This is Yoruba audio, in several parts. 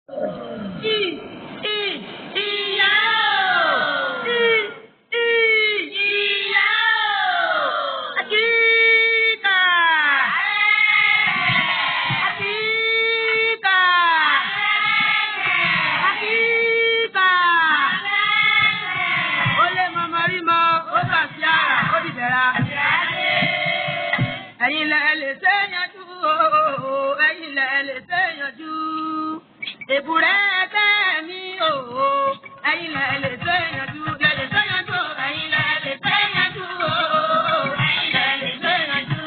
I, I, ìyá o. I, I, ìyá o. Akíkà. Akíkà. Akíkà. Ó lé mọmọ rí mọ, ó kà sí àrà, ó dìdẹ̀ra. Ẹ̀yin lẹ lè ṣe é yanjú o, ẹ̀yin lẹ lè ṣe é yanjú. Èbúrẹ́ ẹgbẹ́ mi o, ẹ̀yin lẹ lè ṣe é yanjú, lẹ lè ṣe é yanjú, ẹ̀yin lẹ lè ṣe é yanjú o, ẹ̀yin lẹ lè ṣe é yanjú.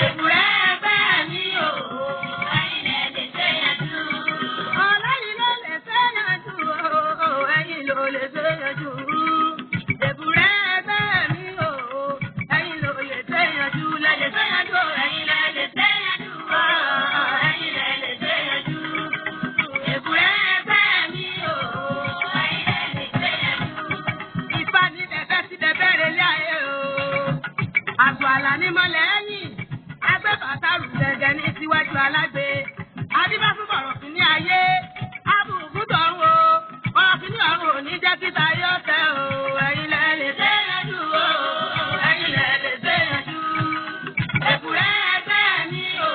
Èbúrẹ́ ẹgbẹ́ mi o, ẹ̀yin lẹ lè ṣe é yanjú. Ọlọ́yin ló lè ṣe é yanjú o, ẹ̀yin ló lè ṣe é yanjú. Èbúrẹ́ ẹgbẹ́ mi o, ẹ̀yin ló lè ṣe é yanjú, lẹ lè ṣe é yanjú, ẹ̀yin lẹ lè ṣe é yanjú o, ẹ̀yin lẹ lè ṣe é yanjú. Èbúrẹ́ ẹgbẹ́ mi o, ẹ̀yin lẹ lè ṣe é yanjú. Ifá ní bẹ̀bẹ̀ sí bẹ̀bẹ̀ rẹ̀ lé ayé o. Àtò àlà ní mọ́lẹ̀ ẹ̀yìn. Agbẹ́bàtà rù gẹ̀gẹ̀ ní síwájú alágbe. Adíbá fún bọ̀rọ̀ sí ní ayé. Abùkù tọ̀run o. Bọ̀rọ̀ sí ní ọ̀run ò ní jẹ́ títa yóò tẹ̀ o. Ẹ̀yin lẹ lè ṣe é yanjú o. Ẹ̀yin lẹ lè ṣe é yanjú. Èbúrẹ́ ẹgbẹ́ mi o.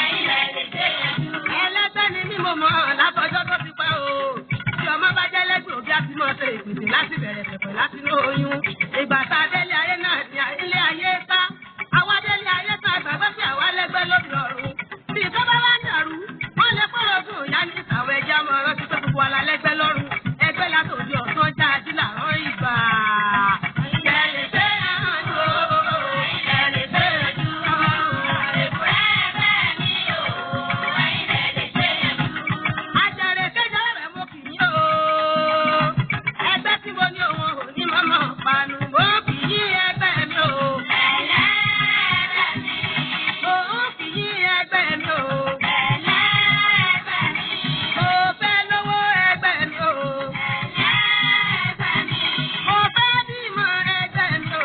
Ẹ̀yin lẹ lè ṣe é yanjú. Ẹlẹ́gbẹ́ ni mí mo mọ̀ látọjọ́ tó ti pẹ́ o. Tí ọmọ bá jẹ́ lẹ́gbẹ̀ẹ́ òbí á ti mọ̀ ṣe ìpèsè láti bẹ̀rẹ̀ pẹ̀pẹ̀ láti inú oyún. Ìgbà tá a délé ayé náà ni ilé ayé ká. Àwa délé ayé ká gbàgbọ́ sí àwa lẹ́gbẹ́ lórí ọ̀run. Bí ìtọ́ bá wá ń dàrú, wọ́n lè kọ́rọ̀ sùn ìyá ní ìsàwọ̀ ẹja ọmọ ọ̀rọ̀ ti pé gbogbo wa la lẹ́gbẹ́ lọ́rùn. Ẹgbẹ́ látòdì ọ̀sán já ají làárọ̀ ìgbà. Ilẹ̀ lè ṣe àjò, ilẹ̀ lè ṣe àjò. Àjàrè kéjọ rẹ̀ mo kì í o. Ẹgbẹ́ tí mo ní òun ò ní mọ́mọ́ panu. Mo kì í ẹgbẹ́ mi o. Mo kì í ẹgbẹ́ mi o. Mo fẹ́ lówó ẹgbẹ́ mi o. Mo fẹ́ bímọ ẹgbẹ́ mi o.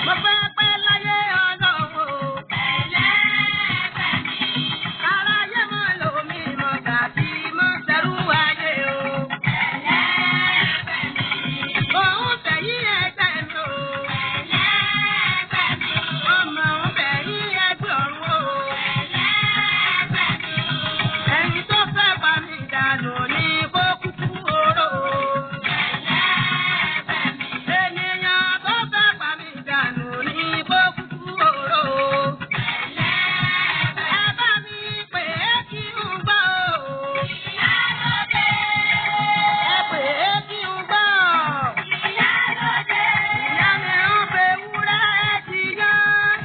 Mo fẹ́ pẹ́ láyé ọlọ́run o. Aráyé mọ̀ lómi mọ̀ tàbí mọ̀ sẹ́rú ayé o. Mo ń fẹ́ yí ẹgbẹ́ mi o. Ọmọ ń fẹ́ yí ẹgbẹ́ ọ̀run o. Ẹni tó fẹ́ pa mí dànù ní kó kúkú oró o. Ènìyàn tó fẹ́ pa mí dànù ní kó kúkú oró o. Ẹ bá mi pè é kí n gbọ́ o. Ẹ pè é kí n gbọ́. Ìyá mi ń fẹ́ wúrẹ́ ti yán.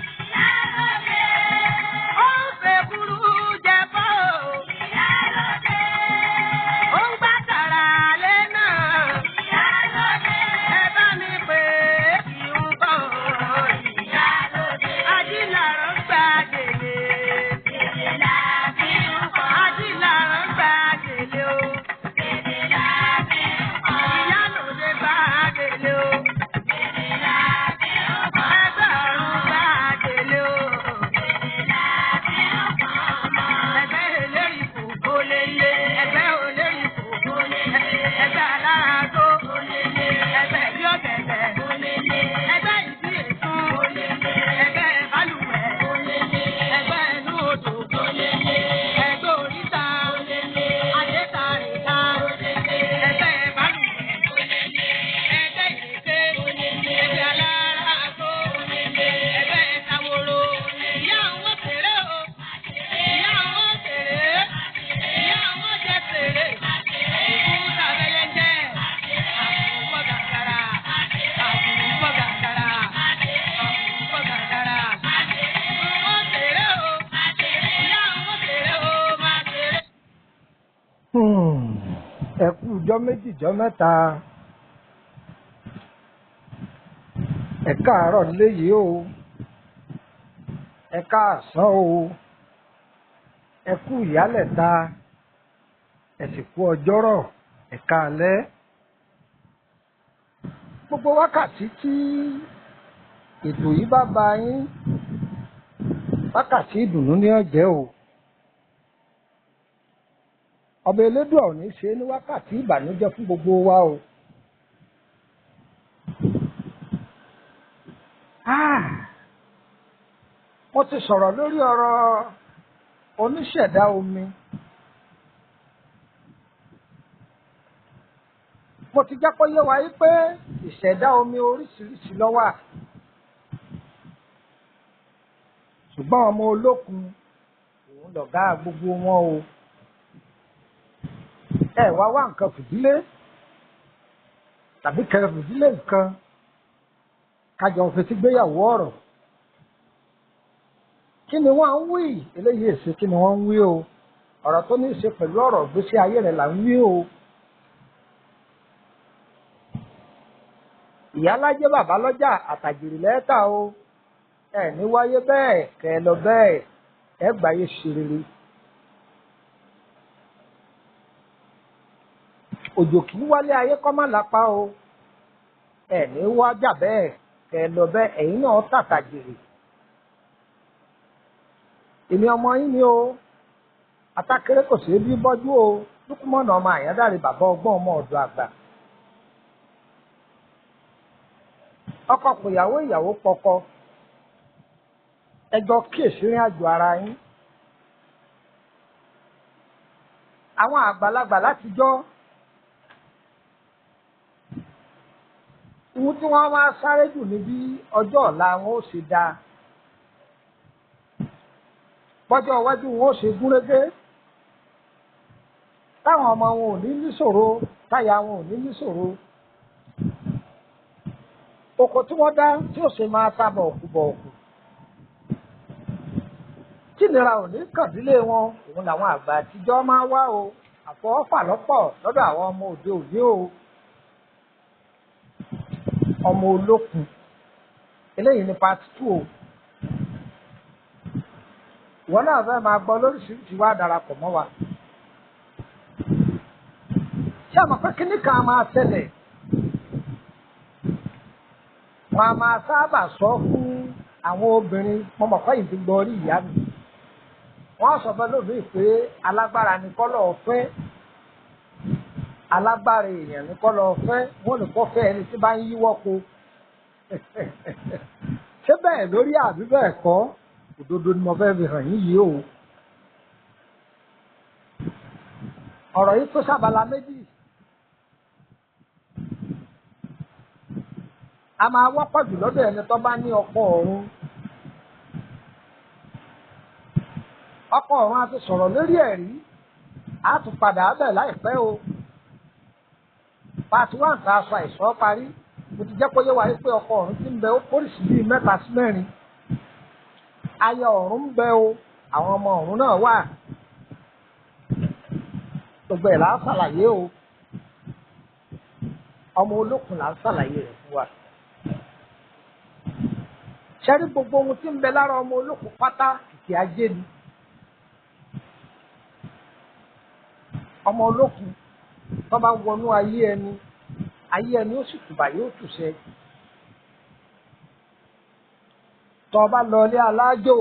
Ó ń fẹ́ kúrú jẹ bọ́. Ó ń gbá tàrà lé náà. Ẹ bá mi pè é kí n gbọ́. Ajílàrọ̀ ń gba gèlè. Ajílàrọ̀ ń gba gèlè o. Ìyálòde gba gèlè o. Ẹgbẹ́ ọ̀run gba gèlè o. Ẹgbẹ́ eléyìí kò kólélé. Ẹgbẹ́ oléyìí kò kólélé. Ẹgbẹ́ aláàgó. Ẹgbẹ́ ìdí ọ̀gẹ̀dẹ̀. Ẹgbẹ́ ìdí èsún. Ẹgbẹ́ balùwẹ̀. Ẹgbẹ́ inú odò. Ẹgbẹ́ oríta. Adétarìta. Ẹgbẹ́ balùwẹ̀. Ẹgbẹ́ ìrèké. Ẹgbẹ́ aláàgó. Ẹgbẹ́ ìtaworo. Ìyá àwọn kéré o. Ìyá àwọn kéré. Ìyá àwọn jẹ fèrè. Òkúta bẹ́lẹ́ jẹ́. Àkùkọ gàgàrà. Àkùkọ gàgàrà. Àkùkọ gàgàrà. Wọ́n kéré o. Ìyá àwọn kéré o. Máa kéré. Ẹ kú ijọ́ méjì ijọ́ mẹ́ta, ẹ káàárọ̀ léyìí o, ẹ káàsán o, ẹ kú ìyálẹ̀ta, ẹ sì kú ọjọ́rọ̀, ẹ káalẹ́. Gbogbo wákàtí tí ètò yìí bá ba yín, wákàtí ìdùnnú ní ọ̀jẹ́ o. Ọba Elédùà ò ní ṣe ní wákàtí ìbànújẹ́ fún gbogbo wa o. Mo ti sọ̀rọ̀ lórí ọ̀rọ̀ oníṣẹ̀dá omi. Mo ti jẹ́ kó yé wa yí pé ìṣẹ̀dá omi oríṣiríṣi ló wà. Ṣùgbọ́n ọmọ olókun òun lọ̀gá gbogbo wọn o. Ẹ wá wá nǹkan fìdílé tàbí kẹrẹ fìdílé nǹkan kájọ fetí gbéyàwó ọ̀rọ̀. Kí ni wọ́n ń wí? Eléyìí èsì kí ni wọ́n ń wí o. Ọ̀rọ̀ tó ní í ṣe pẹ̀lú ọ̀rọ̀ ìgbésí ayé rẹ̀ là ń wí o. Ìyálájé bàbá lọ́jà àtàjèrè lẹ́tà o. Ẹ ní wáyé bẹ́ẹ̀ kẹ́ ẹ lọ bẹ́ẹ̀ ẹ gbáyé ṣe rere. Òjò kì í wálé ayé kọ́ má lápá o. Ẹ ní wájà bẹ́ẹ̀ kẹ́ ẹ lọ bẹ́ẹ̀ ẹ̀yin náà tàtàjèrè. Èmi ọmọ yín ni o. Atákéré kò ṣeé bí bọ́jú o. Lúkúmọ̀nà ọmọ Àyándàrè bàbá ọgbọ́n ọmọ ọ̀dọ̀ àgbà. Ọkọ kòyàwó ìyàwó pọkọ. Ẹ jọ kíyèsí ìrìn àjò ara yín. Àwọn àgbàlagbà látijọ́, ohun tí wọ́n máa sáré jù ní bí ọjọ́ ọ̀la wọn ó ṣe dáa. Bọ́jọ́ iwájú wọn ó ṣe gúnrégé. Táwọn ọmọ wọn ò ní níṣòro, táyà wọn ò ní níṣòro. Oko tí wọ́n dá tí ó ṣe máa ta bọ̀ọ̀kùbọ̀ọ̀kù. Tí ìnira ò ní kàndílé wọn, òun làwọn àgbà àtijọ́ máa wá o. Àfọwọ́fà lọ́pọ̀ lọ́dọ̀ àwọn ọmọ òde òní o. Ọmọ olókun. Eléyìí ni part 2 o. Ìwọ náà fẹ́ máa gbọ́ lóríṣiríṣi, wá darapọ̀ mọ́ wa. Ṣé àmọ́ pé kíní kan máa ṣẹlẹ̀? Wọ́n á máa sábà sọ fún àwọn obìnrin, mo mọ̀ pé yìí ti gbọ́ orí ìyá mi. Wọ́n sọ fẹ́ lómi pé alágbára ni kọ́ lọ́ọ́ fẹ́. Alágbára èèyàn ni kọ́ lọ́ọ́ fẹ́. Wọ́n ní kó fẹ́ ẹni tí bá ń yíwọ́ ko. Ṣé bẹ́ẹ̀ lórí àbí bẹ́ẹ̀ kọ́? Òdodo ni mo fẹ́ fi hàn yín yìí o. Ọ̀rọ̀ yìí tó sábàlá méjì. A máa wọ́pọ̀ jù lọ́dọ̀ ẹni tó bá ní ọkọ ọ̀run. Ọkọ ọ̀run a ti sọ̀rọ̀ lórí ẹ̀rí. A tún padà bẹ̀ láìpẹ́ o. Part 1 tá a sọ àìsàn parí. Mo ti jẹ́ kó yé wa pé ọkọ ọ̀run ti ń bẹ ó pólísì bíi 3 sí 4. Aya ọ̀run ń bẹ o, àwọn ọmọ ọ̀run náà wà. Gbogbo ẹ̀ là ń ṣàlàyé o. Ọmọ olókun là ń ṣàlàyé rẹ̀ fún wa. Ṣẹ́rí gbogbo ohun tí ń bẹ lára ọmọ olókun pátá kìkì ajé ni. Ọmọ olókun tó bá wọnú ayé ẹni, ayé ẹni ó sì tùbà yóò tùṣẹ. Tó bá lọ ilé alájò,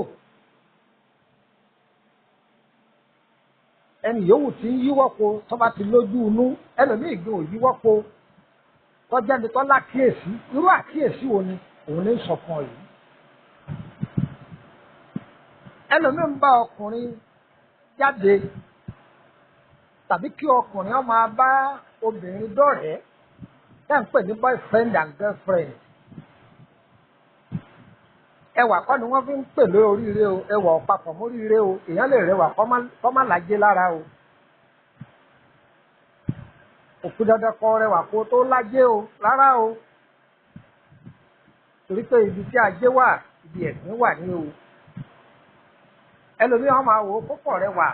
ẹni yòówù tí ń yíwọ́ po tó bá ti lójú inú, ẹlòmíì gan ò yíwọ́ po. Tó jẹ́ni tó lákìyèsí, irú àkíyèsí wo ni òun ní sọ fún ọ yìí? Ẹlòmíì ń bá ọkùnrin jáde tàbí kí ọkùnrin ó máa bá obìnrin dọ̀rẹ́, tẹ́ ń pè ní boyfriend and girlfriend. Ẹwà kọ́ ni wọ́n fi ń pè lórí oríire o, ẹwà ọ̀pápọ̀ móríire o, èèyàn lè rẹwà kọ́ má lájé lára o. Òkú dandan kọ́ rẹwà kó tó lájé o, rárá o. Torí pé ibi tí ajé wà, ibi ẹ̀gbin wà ní o. Ẹlòmíràn máa wò ó púpọ̀ rẹwà,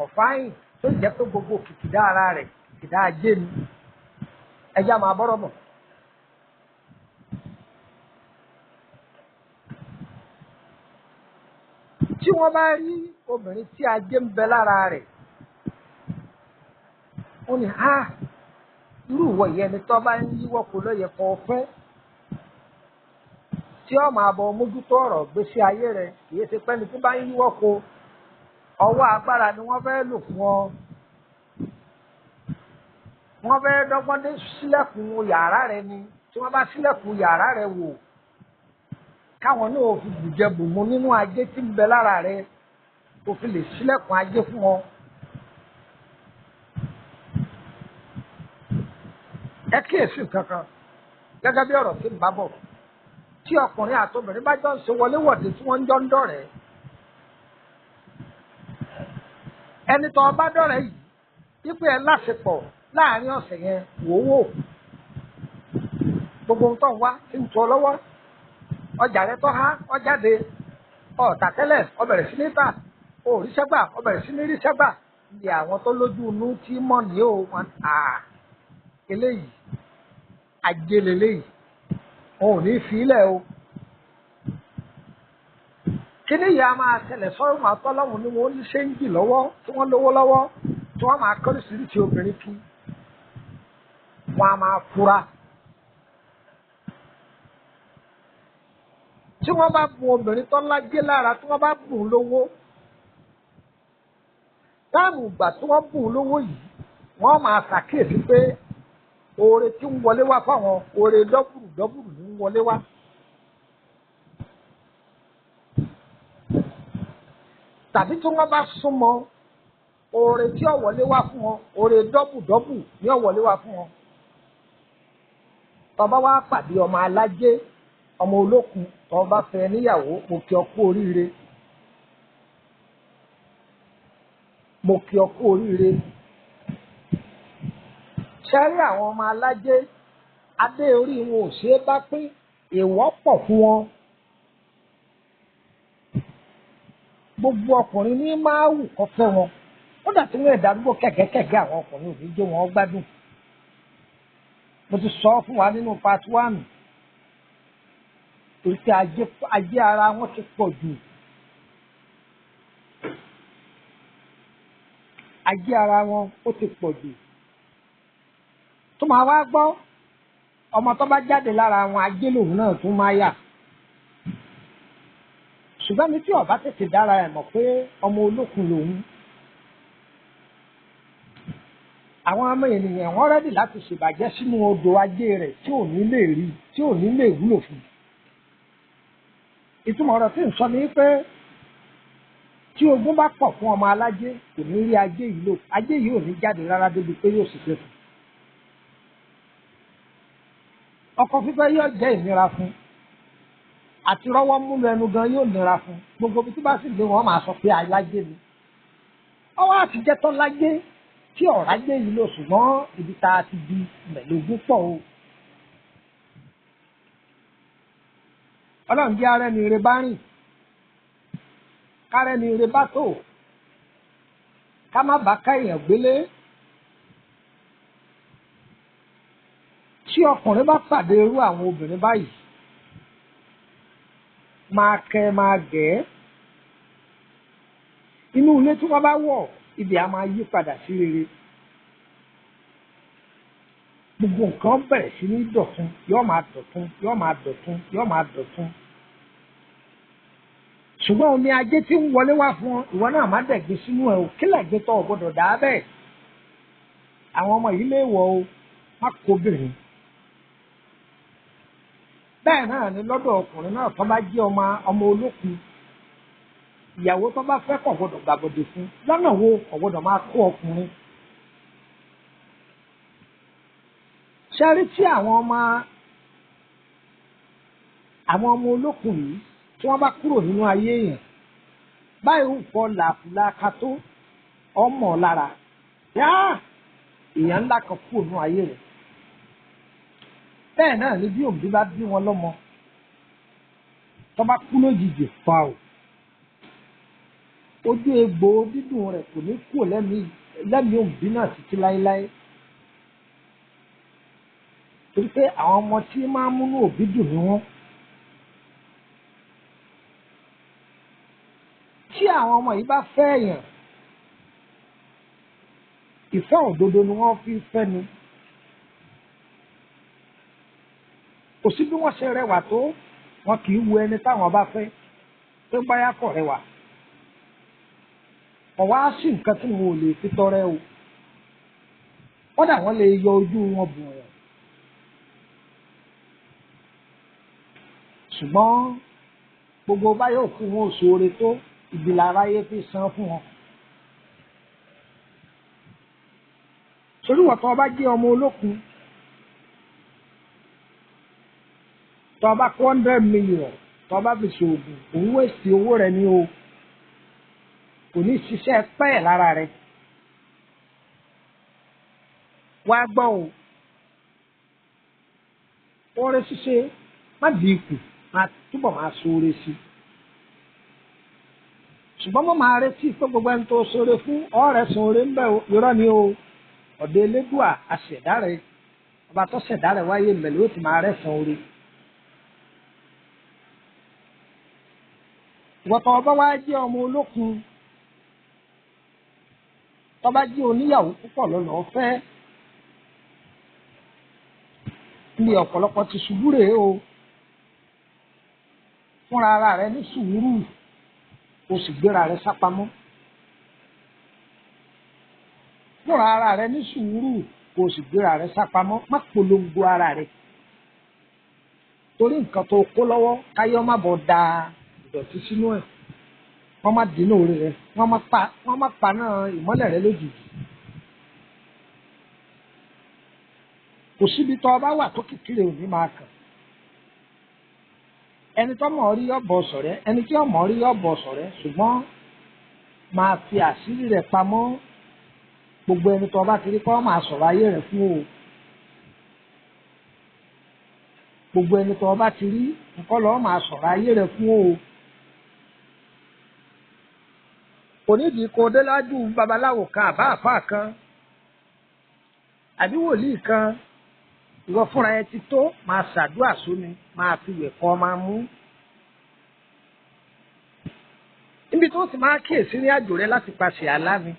ọ̀fáyìn tó jẹ́ pé gbogbo kìkìdá ara rẹ̀ kìkìdá ajé ni. Ẹja máa bọ́rọ̀ bọ̀. Tí wọ́n bá rí obìnrin tí ajé ń bẹ lára rẹ̀, ó ní ha, irú ìwọ yẹn ni tó bá ń yíwọ́ kó ló yẹ kó fẹ́. Tí ó máa bọ mójútó ọ̀rọ̀ gbésí ayé rẹ̀, kìí ṣe pẹ́ni tí bá ń yíwọ́ kó, ọwọ́ agbára ni wọ́n fẹ́ lò fún ọ. Wọ́n fẹ́ dọ́gbọ́n dé sílẹ̀kùn yàrá rẹ ni. Tí wọ́n bá sílẹ̀kùn yàrá rẹ wò, káwọn náà fi bùjẹ bùnmu nínú ajé tí ń bẹ lára rẹ, kò fi lè sílẹ̀kùn ajé fún wọn. Ẹ kíyèsí nǹkan kan gẹ́gẹ́ bí ọ̀rọ̀ tí ń bá bọ̀. Tí ọkùnrin àtobìnrin bá jọ ń ṣe wọléwọ̀de tí wọ́n ń jọ ń dọ̀rẹ́, ẹni tó bá dọ̀rẹ́ yìí wípé ẹ láṣepọ̀ láàrin ọ̀sẹ̀ yẹn, wò ó wò gbogbo ohun tó ń wá ti ń tó lọ́wọ́, ọjà rẹ tó há ọjáde, ọ̀tà tẹ́lẹ̀ ó bẹ̀rẹ̀ sí ní tà, òríṣẹ́gbà ó bẹ̀rẹ̀ sí ní ríṣẹ́gbà. Iye àwọn tó lójú inú tí mọ̀ ní o wọn à eléyìí ajé leléyìí, wọn ò ní fi ilẹ̀ o. Kíní ìyá máa ṣẹlẹ̀ sọ́run àtọ́lọ́hún ni wọ́n ní ṣéǹjì lọ́wọ́, tí wọ́n lówó lọ́wọ́, tí wọ́n máa kọ́ríṣiríṣi obìnrin kí wọ́n á máa fura. Tí wọ́n bá bùn obìnrin tó lájé lára, tí wọ́n bá bùn lówó, táàmù ìgbà tí wọ́n bùn lówó yìí, wọ́n máa ṣàkíyèsí pé oore tí ń wọlé wá fáwọn, oore dọ́bùrù dọ́bùrù ní ń wọlé wá. Tàbí tí wọ́n bá súnmọ́, oore tí ó wọlé wá fún wọn, oore dọ́bù dọ́bù ní ó wọlé wá fún wọn. Tó bá wá pàdé ọmọ alájé, ọmọ olókun, tó bá fẹ́ níyàwó, mo kí ọ kú oríire. Mo kí ọ kú oríire. Ṣẹ́rí àwọn ọmọ alájé, adé orí wọn ò ṣeé bá pín, èèwọ̀ pọ̀ fún wọn. Gbogbo ọkùnrin ní máa wù kó fẹ́ wọn. Ó dà tí wọ́n ẹ̀dá arúgbó kẹ̀kẹ́kẹ̀kẹ́, àwọn ọkùnrin ò ní jẹ́ wọn gbádùn. Mo ti sọ fún wa nínú part 1. Torí pé ajé ara wọn ti pọ̀ jù. Ajé ara wọn ó ti pọ̀ jù. Tó máa wá gbọ́, ọmọ tó bá jáde lára wọn, ajé lòun náà tún máa yà. Ṣùgbọ́n ní tí ó bá tètè dára ẹ̀ mọ̀ pé ọmọ olókun lòun, àwọn ọmọ ènìyàn wọ́n rẹ́dì láti ṣèbàjẹ́ sínú odò ajé rẹ̀ tí ò ní lè rí, tí ò ní lè wúlò fún. Ìtumọ̀ ọ̀rọ̀ tí ń sọ ni pé tí ogún bá pọ̀ fún ọmọ alájé, kò ní rí ajé yìí lò, ajé yìí ò ní jáde rárá débi pé yóò ṣiṣẹ́ fún. Ọkọ fífẹ́ yóò jẹ́ ìnira fún, àti rọ́wọ́ múlò ẹnu gan yóò nira fún. Gbogbo ibi tí bá sì lé wọn máa sọ pé alájé ni. Ọwọ́ àtijọ́ tó lájé tí ọ̀rá gbé yìí lò, ṣùgbọ́n ibi tá a ti di mẹ̀lógún pọ̀ o. Ọlọ́run jẹ́ arẹ́ni ire bá rìn, kárẹ́ni ire bá tò, ká má bàa ká èèyàn gbélé. Tí ọkùnrin bá pàdé irú àwọn obìnrin báyìí, máa kẹ́ máa gẹ̀ ẹ́. Inú ilé tí wọ́n bá wọ̀, ibi a máa yí padà sí rere. Gbogbo nǹkan bẹ̀rẹ̀ sí ní dọ̀tun, yóò máa dọ̀tun, yóò máa dọ̀tun, yóò máa dọ̀tun. Ṣùgbọ́n omi ajé tí ń wọlé wá fún ọ, ìwọ náà má dẹ̀gbin sínú ẹ̀ o. Kí lẹ̀gbin tó o gbọ́dọ̀ dà á bẹ́ẹ̀? Àwọn ọmọ yìí lè wọ̀ o, má kó obìnrin. Bẹ́ẹ̀ náà ni lọ́dọ̀ ọkùnrin náà tó bá jẹ́ ọmọ olókun, ìyàwó tó bá fẹ́ kò gbọ́dọ̀ gbàbọ̀dè fún. Lọ́nà wo kò gbọ́dọ̀ máa kó ọkùnrin? Ṣẹ́rí tí àwọn ọmọ olókun yìí tí wọ́n bá kúrò nínú ayé èèyàn, báyìí ń kọ́ làkúlàkà tó ọmọ lára. Yá! Èèyàn ńlá kan kúrò nínú ayé rẹ̀. Bẹ́ẹ̀ náà ni bí òbí bá bí wọn lọ́mọ, tó bá kú lójijì fa o, ojú egbò dídùn rẹ̀ kò ní kúrò lẹ́mìí òbí náà títí láéláé. Torí pé àwọn ọmọ tí máa ń múnú òbí dùn ni wọ́n. Tí àwọn ọmọ yìí bá fẹ́ èèyàn, ìfẹ́ òdodo ni wọ́n fi fẹ́ ni. Kò sí bí wọ́n ṣe rẹwà tó, wọn kì í wo ẹni táwọn bá fẹ́ pé báyà kọ̀ rẹwà. Kò wá sí nǹkan tí wọn ò lè fi tọrẹ o. Kódà wọ́n lè yọ ojú wọn bù wọn. Ṣùgbọ́n gbogbo báyọ̀ kú wọn ò ṣoore tó ìbílẹ̀ aráyé fi san fún wọn. Torí wọ́n tó bá jẹ́ ọmọ olókun, tó bá kó 100 million, tó bá fi ṣoògùn, òun wéṣì owó rẹ̀ ní o, kò ní ṣiṣẹ́ pẹ́ẹ́ lára rẹ̀. Wá gbọ́ o, oore ṣíṣe má di ikù, máa túbọ̀ máa ṣoore sí i. Ṣùgbọ́n mo máa retí pé gbogbo ẹni tó ṣoore fún ọ̀rẹ́ ṣoore ń bẹ̀ o, irọ́ ni o. Ọ̀dọ̀ Elédùà aṣẹ̀dá rẹ̀, ọba tó ṣẹ̀dá rẹ̀ wáyé mẹ̀lẹ́ ó ti máa rẹ̀sán oore. Ìwọ̀tọ̀ ọba wa jẹ́ ọmọ olókun, tọ́ba jẹ́ oníyàwó púpọ̀ lọ́nà ọ̀fẹ́ ní ọ̀pọ̀lọpọ̀ ti ṣubú rèé o. Fúnra ara rẹ ní sùúrù, o sì gbéra rẹ sápamọ́. Fúnra ara rẹ ní sùúrù, o sì gbéra rẹ sápamọ́. Má polongo ara rẹ torí nǹkan tó kó lọ́wọ́ káyọ́ má bọ̀ da ìdọ̀tí sínú ẹ̀, wọ́n má dínà orí rẹ, wọ́n má paná ìmọ́lẹ̀ rẹ lójijì. Kò síbi tó o bá wà tó kékeré òní máa kàn. Ẹni tó mọ̀ rí ọ̀bọ̀ sọ̀rẹ́, ẹni tí ọ̀mọ̀ rí ọ̀bọ̀ sọ̀rẹ́, ṣùgbọ́n máa fi àṣírí rẹ̀ pamọ́. Gbogbo ẹni tó o bá ti rí kọ́ máa sọ̀rọ̀ ayé rẹ̀ fún o. Gbogbo ẹni tó o bá ti rí nǹkan lọ́ọ́ máa sọ̀rọ̀ ayé rẹ̀ fún o. Kò nídìí kó dé lájú babaláwo kan àbá àfáà kan àbí wòlíì kan. Ìwọ fúnra ẹ ti tó máa ṣàdúrà sómi, máa fi wẹ̀ kọ́ máa mú. Níbi tó sì máa kíyèsí ní àjò rẹ láti paṣẹ àlá ni.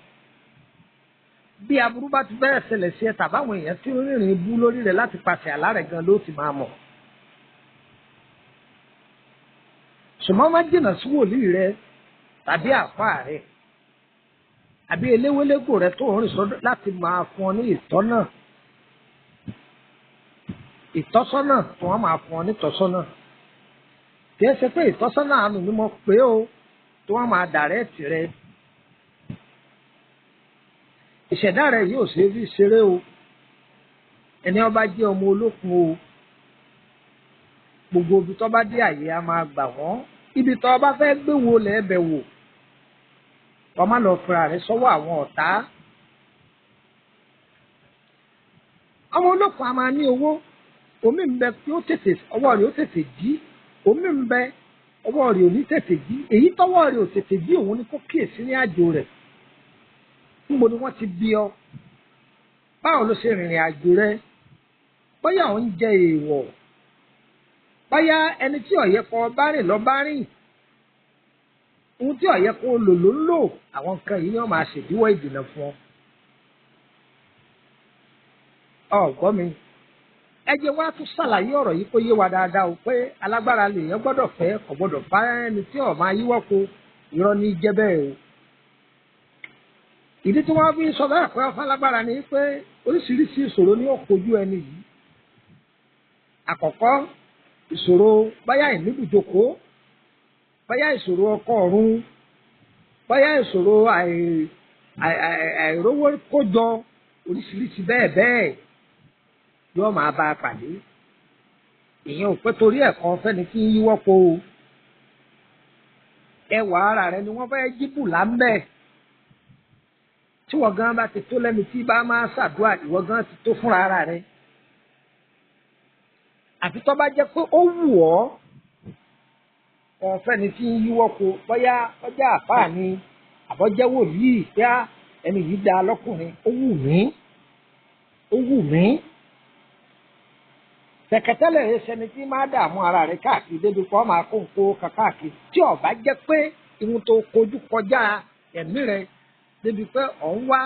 Bí aburú bá ti bẹ́ẹ̀ ṣẹlẹ̀ sí ẹ tàbáwọn èèyàn tí ń rìnrìn ibú lórí rẹ láti paṣẹ àlá rẹ gan ló ti máa mọ̀. Ṣùgbọ́n má jìnnà sí wòlíì rẹ tàbí àfáà rẹ àbí eléwélégbò rẹ tó ń rìn sọ́dọ̀ láti máa fún ọ ní ìtọ́nà, ìtọ́sọ́nà tí wọ́n máa fún ọ ní ìtọ́sọ́nà. Kì í ṣe pé ìtọ́sọ́nà àánú ni mo pè ó, tí wọ́n máa dàrẹ́ẹ̀tì rẹ. Ìṣẹ̀dá rẹ yóò ṣe fi ṣeré o. Ẹni ọba jẹ́ ọmọ olókun o, gbogbo ibi tó bá dé àyè á máa gbà wọ́n. Ibi tó bá fẹ́ gbé wo lẹ́ẹ̀bẹ̀ wò, wọ́n má lọ fira rẹ sọ́wọ́ àwọn ọ̀tá. Ọmọ olókun a máa ní owó. Omi ń bẹ tí ó tètè ọwọ́ rẹ̀ ó tètè jí, omi ń bẹ ọwọ́ rẹ̀ ò ní tètè jí. Èyí tọ́wọ́ rẹ̀ ò tètè jí òun ni kó kíyèsí ní àjò rẹ̀. Níbo ni wọ́n ti bí ọ? Báwo ló ṣe rìnrìn àjò rẹ? Bóyá ò ń jẹ èèwọ̀, bóyá ẹni tí ó yẹ kó bá rìn lọ bá rìn, ohun tí ó yẹ kó lò ló ń lò. Àwọn nǹkan yìí ni wọ́n máa ṣèdíwọ́ ìdènà fún ọ. Ọ̀gbọ́n mi, ẹ jẹ́ wá tún ṣàlàyé ọ̀rọ̀ yìí kó yé wa dáadáa o, pé alágbára lèèyàn gbọ́dọ̀ fẹ́, kò gbọ́dọ̀ bá ẹni tí ó máa yíwọ́ ko. Irọ́ ní jẹ́ bẹ́ẹ̀ o. Ìdí tí wọ́n fi ń sọ bẹ́ẹ̀ pé ọ̀fẹ́ alágbára ni pé oríṣiríṣi ìṣòro ni ó kojú ẹni yìí. Àkọ́kọ́, ìṣòro báyà ìníbùjókòó, báyà ìṣòro ọkọ ọ̀run, báyà ìṣòro àìrówó kójọ, oríṣiríṣi bẹ́ẹ̀ bẹ́ẹ̀ yóò máa bá a pàdé. Ìyẹn ò pé torí ẹ̀kọ́ fẹ́ni tí ń yíwọ́ po o. Ẹwà ara rẹ ni wọ́n fẹ́ jíbù lámbẹ́. Tí wọ́n gan bá ti tó lẹ́nu tí bá máa ṣàdúrà, ìwọ gan ti tó fúnra ara rẹ. Àfi tó bá jẹ́ pé ó wù ọ́, ọ̀fẹ́ni tí ń yíwọ́ po, bóyá ọjà àfáà ni àbọ̀jẹ́ wòlíì, bóyá ẹni yìí da lọ́kùnrin, ó wù mí, ó wù mí. Tẹ̀kẹ̀tẹ̀lẹ̀ rẹ sẹni tí máa dààmú ara rẹ káàkiri débi kọ́ máa kó nǹkó káàkiri, tí ó bá jẹ́ pé ihun tó kojú kọjá ẹ̀mí rẹ débi pé ọ̀ ń wá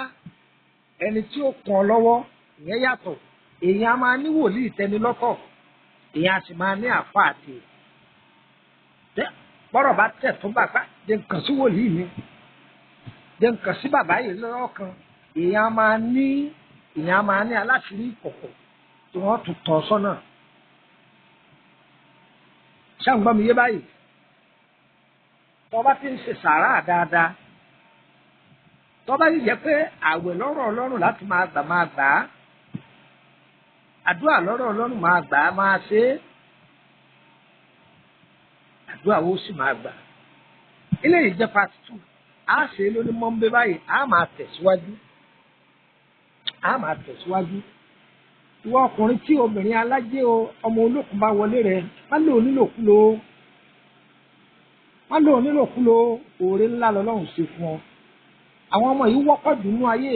ẹni tí ó kàn ọ́ lọ́wọ́, ìyẹn yàtọ̀. Èèyàn á máa ní wòlíì tẹni lọ́tọ̀, èèyàn á sì máa ní àfa àti ẹ̀. Bọ́rọ̀ bá tẹ̀ fún bàbá, jẹ́ nǹkan sí wòlíì mi, jẹ́ nǹkan sí bàbá yìí lọ́wọ́ kan. Èèyàn á máa ní Ìyẹn a máa ní aláṣírí ìkọ̀kọ̀ tí wọ́n tún tọ́ sọ́nà. Ṣáà ń gbọ́ mi yé báyìí? Tọ́ bá ti ń ṣe sàárà dáadáa, tọ́ bá sì jẹ́ pé àwẹ̀ lọ́rọ̀ Ọlọ́run láti máa gbà máa gbà á, àdúrà lọ́rọ̀ Ọlọ́run máa gbà á máa ṣe é, àdúrà wo sì máa gbà. Eléyìí jẹ́ part 2. A ṣe é lóní mọ́ńbé báyìí, a máa tẹ̀síwájú. A máa tẹ̀síwájú. Ìwọ ọkùnrin tí obìnrin alájẹ́ o, ọmọ olókun bá wọlé rẹ̀, má lò nílòkulò. Má lò nílòkulò, oore ńlá lọ́lọ́run ṣe fún ọ. Àwọn ọmọ yìí wọ́pọ̀ dùnú ayé,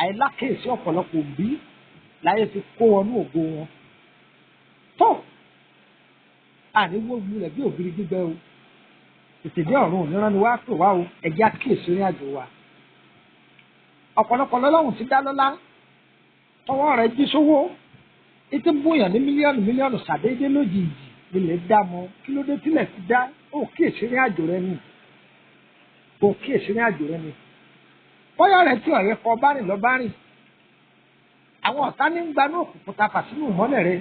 àìlákèésí ọ̀pọ̀lọpọ̀ òbí láyé fi kó wọnú ògo wọn. Tó àní wó lulẹ̀ bí ògiri gbígbẹ o. Tètè dé ọ̀run òníran ni wàá pè wá o, ẹ̀jẹ̀ àkíyèsí ní àjò wa. Ọ̀pọ̀lọpọ̀ lọ́lọ́run ti dá lọ́lá, tọwọ́ rẹ̀ jí sówó, ètò ń bóyàn ní mílíọ̀nù mílíọ̀nù sàdédé lójijì nílẹ̀ dá mọ́. Kí ló dé tílẹ̀ ti dá? Ó kíyèsí ní àjò rẹ ni. Ó kíyèsí ní àjò rẹ ni. Bóyá rẹ̀ tí ọ̀yẹ́ kọ bá rìn lọ bá rìn. Àwọn ọ̀tá ní ń gbanú òkùnkùn ta fà sínú ìmọ́lẹ̀ rẹ̀.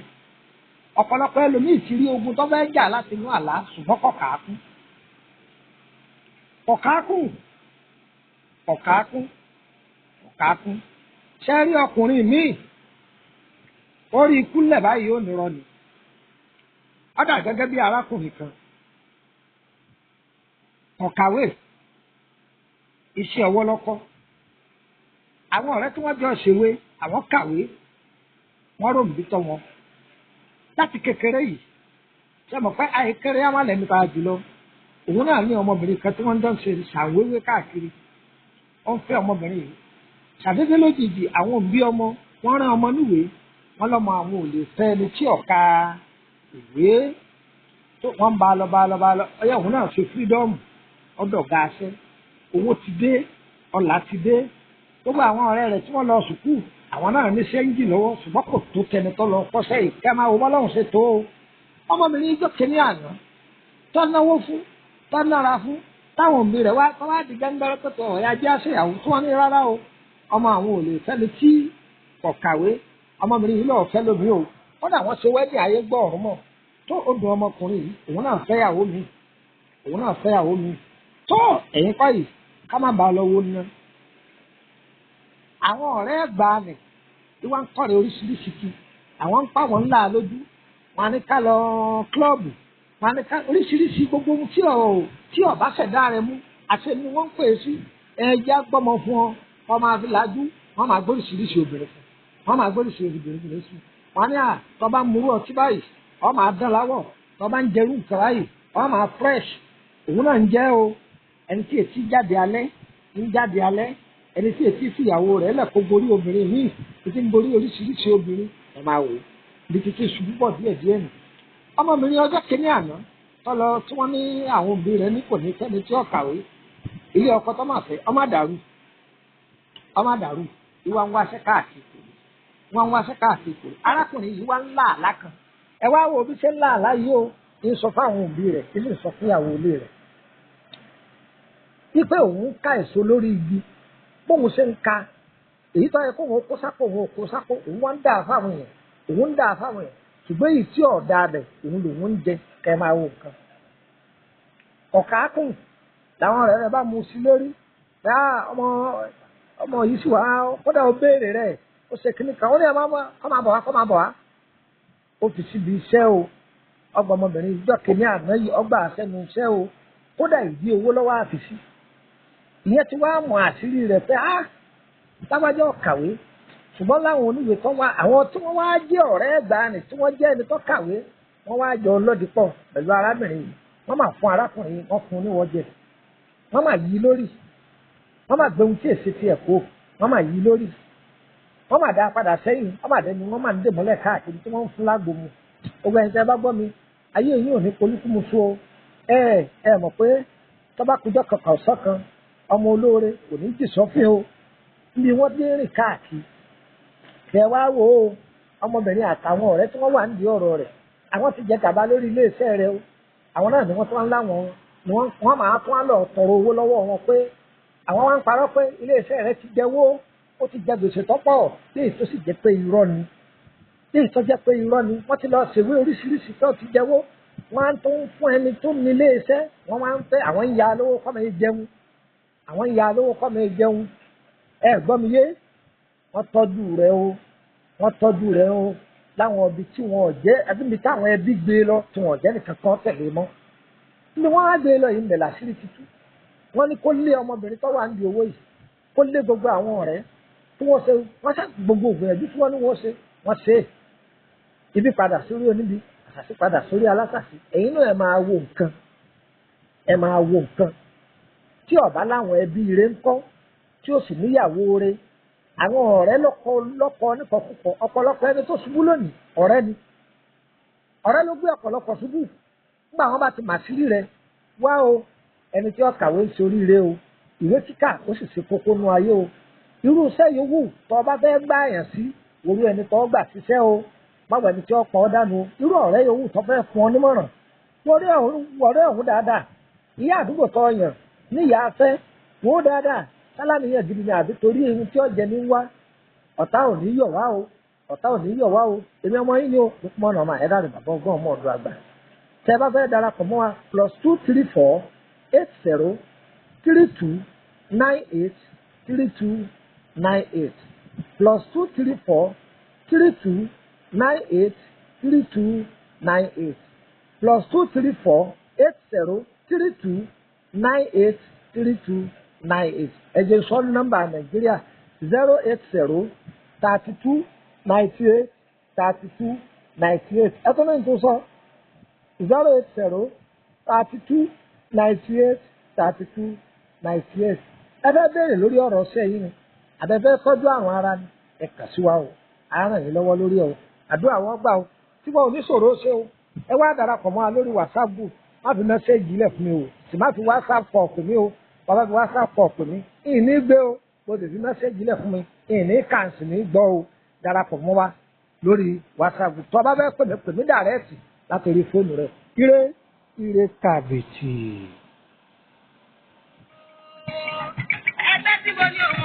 Ọ̀pọ̀lọpọ̀ ẹlòmíì ti rí ogun tó fẹ́ jà láti inú àlá ṣùgbọ́n kọ̀ọ̀kàákún. Kọ̀ọ̀kàákún. Kọ̀ọ̀kàákún. Kọ̀ọ̀kàákún. Ṣé rí ọkùnrin míì? Ó rí ikú lẹ̀ báyìí ó nírọ́ ni. Ó dà gẹ́gẹ́ bí arákùnrin kan. Kọ̀kàwé. Iṣẹ́ ọwọ́ lọ́kọ́. Àwọn ọ̀rẹ́ tí wọ́n jọ ṣèwé, àwọn kàwé, wọ́n rò níbi tọ́ wọn. Láti kékeré yìí, ṣé mọ̀ pé àìkéré á má lẹ́nu ta jùlọ. Òun náà ní ọmọbìnrin kan tí wọ́n ń dán ṣe ṣàwéwé káàkiri. Ó ń fẹ́ ọmọbìnrin yìí. Ṣàdédé lójijì, àwọn òbí ọmọ, wọ́n rán ọmọ níwèé, wọ́n lọ́mọ àwọn ò lè fẹ́ ẹni tí ò ka ìwé. Tó wọ́n ń bá a lọ bá a lọ bá a lọ. Ọyá òun náà ṣe fírídọ́ọ̀mù, ọ̀dọ̀ ga aṣẹ́. Owó ti dé, ọlà ti dé. Gbogbo àwọn ọ̀rẹ́ rẹ̀ tí wọ́n lọ sùkúù, àwọn náà ní sẹ́ńjì lọ́wọ́, ṣùgbọ́n kò tó tẹni tó lọ kọ́ṣẹ́ yìí. Kẹ́ máa wo bọ́lọ́hùn ṣe tó o. Ọmọbìnrin ijó kìíní àná, tó náwó fún, tó nára fún, táwọn òbí rẹ̀ wá tó wá di gẹ́ńdọ́rọ́ pẹ̀tọ́ ọ̀yá jẹ́ àṣeyàwó tí wọ́n ní rárá o. Ọmọ àwọn ò lè fẹ́ni tí kò kàwé. Ọmọbìnrin yìí lọ́ọ́ fẹ́ lómi o. Kódà wọ́n ṣe wẹ́dì ayé gbọ́ ọ̀run mọ̀. Tó o dùn ọmọkùnrin yìí, òun náà fẹ́yàwó mi. Òun náà fẹ́yàwó mi. Tó ẹ̀yin kọ́ yìí, ká má bàa lọ wo ná. Àwọn ọ̀rẹ́ ẹ̀gbá nì tí wọ́n ń kọ́rẹ̀ oríṣiríṣi kí. Àwọn ń pa wọ́n ńlá lójú. Wọ́n á ní ká lọ kílọ̀bù. Wọ́n á ní ká oríṣiríṣi gbogbo ohun tí ò bá ṣẹ̀dá rẹ̀ mú. Àṣẹ ni wọ́n ń pè é sí. Ẹja gbọ́mọ fún ọ, wọ́n máa fi làjú, wọ́n máa gbóríṣiríṣi obìnrin fún. Wọ́n máa gbóríṣiríṣi obìnrin fún. Wọ́n á ní à, tọ́ bá ń murú ọtí báyìí, ọ máa dán láwọ̀. Tọ́ bá ń jẹrú nǹkan báyìí, ọ máa fresh. Òun náà ń jẹ́ o. Ẹni tí ètí jáde alẹ́, ń jáde alẹ́. Ẹni tí ètí fìyàwó rẹ̀ lẹ̀ kó gorí obìnrin míì, títí ń gorí oríṣiríṣi obìnrin, ẹ máa wò ó. Ibi títí ṣubú bọ̀ díẹ̀díẹ̀ nù. Ọmọbìnrin ọjọ́ kìíní àná, tọ́lọ tí wọ́n ní àwọn òbí rẹ̀ ní kò ní fẹ́ni tí ó kàwé. Ilé ọkọ tó máa fẹ́, ọmọ àdàrú. Ọmọ àdàrú. Ìwà ń wáṣẹ́ káàkiri kò ní. Wọ́n ń wáṣẹ́ káàkiri kò ní. Arákùnrin yìí wá ń lá àlá kan. Ẹ wá wo bí ṣe ń lá àlá yìí o. Ń sọ fáwọn òbí rẹ̀, kí sì ń sọ fún ìyàwó ilé rẹ̀. Wípé òun ń ká èso lórí igi. Bóun ṣe ń ka. Èyí tó yẹ kó òun kó sápò, òun kó sápò, òun wá ń dà fáwọn èèyàn. Òun ń dà fáwọn èèyàn. Ṣùgbọ́n èyí tí ọ̀dà rẹ̀, òun lòun ń jẹ kẹ́ máa wo nǹkan. Ọ̀kákùn làwọn ọ̀rẹ́ rẹ̀ bá mu sí lórí. Yá ọmọ yìí sì wá, kódà ó béèrè rẹ̀, ó ṣe kíní kan, ó ní ẹ máa kọ́ máa bọ̀ wá, kọ́ máa bọ̀ wá. Ó fi síbi iṣẹ́ o. Ọgbà ọmọbìnrin ìjọ kìíní àná yìí, ọgbà àṣẹnu iṣẹ́ o. Kódà ìdí owó lọ́wọ́ àfìsí. Ìyẹn ti wá mọ àṣírí rẹ̀ pé á lágbájá ọ̀kàwé. Ṣùgbọ́n láwọn oníwèé tó wá, àwọn tí wọ́n wá jẹ́ ọ̀rẹ́ ẹ̀gbá ni tí wọ́n jẹ́ ẹni tó kàwé, wọ́n wá jọ lọ́dìpọ̀ pẹ̀lú arábìnrin yìí. Wọ́n máa fún arákùnrin yìí, wọ́n fún un níwọ̀jẹ. Wọ́n máa yí lórí. Wọ́n máa gbé ohun tí èsì ti ẹ̀kọ́. Wọ́n máa yí lórí. Wọ́n máa dá a padà sẹ́yìn. Wọ́n máa dẹnu, wọ́n máa ń dè mọ́lẹ̀ káàkiri tí wọ́n ń fún lágbo mu. Gbogbo ẹni tí ẹ bá gbọ́ mi, ayé yìí ò ní polúkúmuṣu o. Ẹ mọ̀ pé tọ́ba kújọ́ kankan ọ̀sán kan, ọmọ olóore kò ní jì sọ́fìn o. Níbi wọ́n dé rìn káàkiri. Kẹ wá wò ó, ọmọbìnrin àtàwọn ọ̀rẹ́ tí wọ́n wà nídìí ọ̀rọ̀ rẹ̀, àwọn ti jẹ gàba lórí ilé iṣẹ́ rẹ̀ o. Àwọn náà ni wọ́n tún wá ń láwọn, ni wọ́n máa tún wá lọ tọrọ owó lọ́wọ́ wọn pé àwọn wá ń parọ́ pé ilé iṣẹ́ rẹ̀ ti jẹ́wọ́. Ó ti jẹ gbèsè tọ́pọ̀, léyìí tó sì jẹ́ pé irọ́ ni, léyìí tó jẹ́ pé irọ́ ni. Wọ́n ti lọ ṣèwé oríṣiríṣi tó ti jẹ́wọ́. Wọ́n á tó ń fún ẹni tó ní ilé iṣẹ́, wọ́n máa ń fẹ́ àwọn ń ya lówó kọ́ mi jẹun, àwọn ń ya lówó kọ́ mi jẹun. Ẹ gbọ́ mi yé, wọ́n tọ́jú rẹ o, wọ́n tọ́jú rẹ o láwọn ibi tí wọn ò jẹ́, ẹbí táwọn ẹbí gbé lọ tí wọn ò jẹ́ nìkan kan tẹ̀lé mọ́. Ní wọ́n á gbé lọ yìí ń bẹ̀ láṣírí títú. Wọ́n ní kó lé ọmọbìnrin tó wà ń di owó yìí, kó lé gbogbo àwọn ọ̀rẹ́ tí wọ́n ṣe, wọ́n ṣe gbogbo ògbìyànjú tí wọ́n ní wọ́n ṣe, wọ́n ṣe é. Ibi padà sórí oníbi, àṣàṣì padà sórí alásàṣì. Ẹ̀yin náà ẹ máa wo nǹkan, ẹ máa wo nǹkan. Tí ọ̀bá láwọn ẹbí rẹ̀ ń kọ́, tí ó sì níyàwó rẹ̀, àwọn ọ̀rẹ́ lọ́kọ lọ́kọ nípọ̀kúpọ̀. Ọ̀pọ̀lọpọ̀ ẹni tó ṣubú lónìí, ọ̀rẹ́ ni. Ọ̀rẹ́ ló gbé ọ̀pọ̀lọpọ̀ ṣubú. Nígbà wọn bá ti màsírí rẹ̀, wá o, ẹni tí ó kàwé ń ṣoríire o, ìwé kíkà ó sì ṣe kókó nú ayé o. Irú iṣẹ́ yòówù tó o bá fẹ́ gbà yàn sí, orú ẹni tó gbà síṣẹ́ o, báwo ẹni tí ó pọ̀ ọ́ dànù o. Irú ọ̀rẹ́ yòówù tó fẹ́ fún ọ nímọ̀ràn, wọ̀rẹ́ ọ̀hún dáadáa. Ìyá àdúgbò tó yàn níyà afẹ́, wò ó dáadáa. Sálámìyàn gidi ni àbí torí ohun tí ó jẹ ní wá. Ọ̀tá ò ní yọ̀ wá o, ọ̀tá ò ní yọ̀ wá o. Èmi ọmọ yín ni o, Lukman ọmọ ẹ̀dá rẹ̀, bàbá ọgbọ́n ọmọ ọ̀dọ̀ àgbà. Tẹ́ bá fẹ́ darapọ̀ mọ́ wa, +234 80 32 98 32 98, +234 32 98 32 98, +234 80 32 98 32 98. Ẹ jẹ́ sọ nọ́mbà Nàìjíríà, 080 32 98 32 98. Ẹ tó ní tó sọ, 080 32 98 32 98. Ẹ fẹ́ béèrè lórí ọ̀rọ̀ ọ̀sẹ̀ yìí ni, àbẹ̀fẹ́ tọ́jú àrùn ara ni, ẹ kà sí wa o, á ràn yín lọ́wọ́ lórí ẹ̀ o. Àdúrà wọn gbà o, tí wọn ò ní ṣòro ṣe o. Ẹ wá darapọ̀ mọ́ wa lórí WhatsApp group. Má fi mẹ́sẹ̀gì lẹ̀ fún mi o, sì má fi WhatsApp kọ̀ pè mí o. Bàbá fi WhatsApp kọ̀ pè mí, ìní gbé o. Bó ti fi mẹ́sẹ̀gì lẹ̀ fún mi, ìní kàǹsì ní gbọ́ o. Darapọ̀ mọ́ wa lórí WhatsApp group. Tó o bá fẹ́ pè mí, pè mí dàrẹ́ẹ̀tì látòrí fóònù rẹ. Ire ire kàbìtì. Ẹgbẹ́ tí mo ní òun